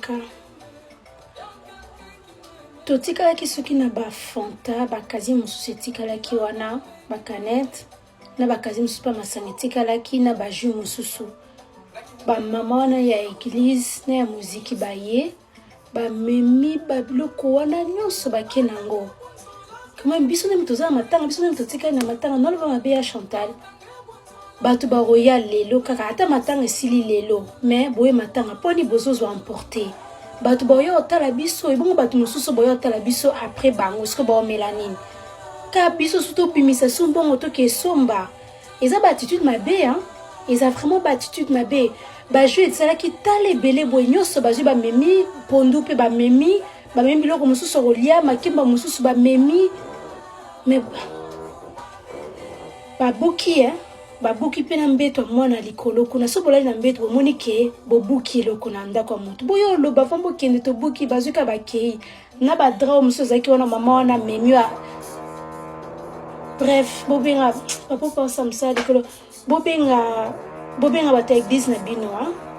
Ka totikalaki soki na ba fanta ba casier mosusu etikalaki wana ba canette na ba casier mosusu mpe masanga etikalaki na ba jus mosusu ba mama wana ya eglise na ya moziki baye bamemi babiloko wana nyonso bake na yango quand même biso nde toza na matanga biso nde totikali na matanga naloba mabe ya Chantal Bato bakoya lelo kaka ata matanga esili lelo mais boye matanga poni bozozwa emporte bato baoya otala biso ebongo bato mosusu boya otala biso après bango siko baomela nini ka biso su tobimisa su mbongo toke esomba eza ba attitude mabe hein? Eza vraiment ba attitude mabe bajeu esalaki tala ebele boye nyonso bazwi bamemi pondu mpe bamemi bamemi biloko mosusu kolia makemba mosusu bamemi mais Babuki eh, babuki mpe na mbeto ya mwana likolo kuna. So bolali na mbeto bomoni ke bobuki eloko na ndako ya moto, boyo oloba fo bokende tobuki, bazwi ka bakei na ba drap mosusu ezalaki wana, mama wana amemi wa bref, bobenga papa osa mosala likolo, bobenga bobenga bato ya eglise na bino hein?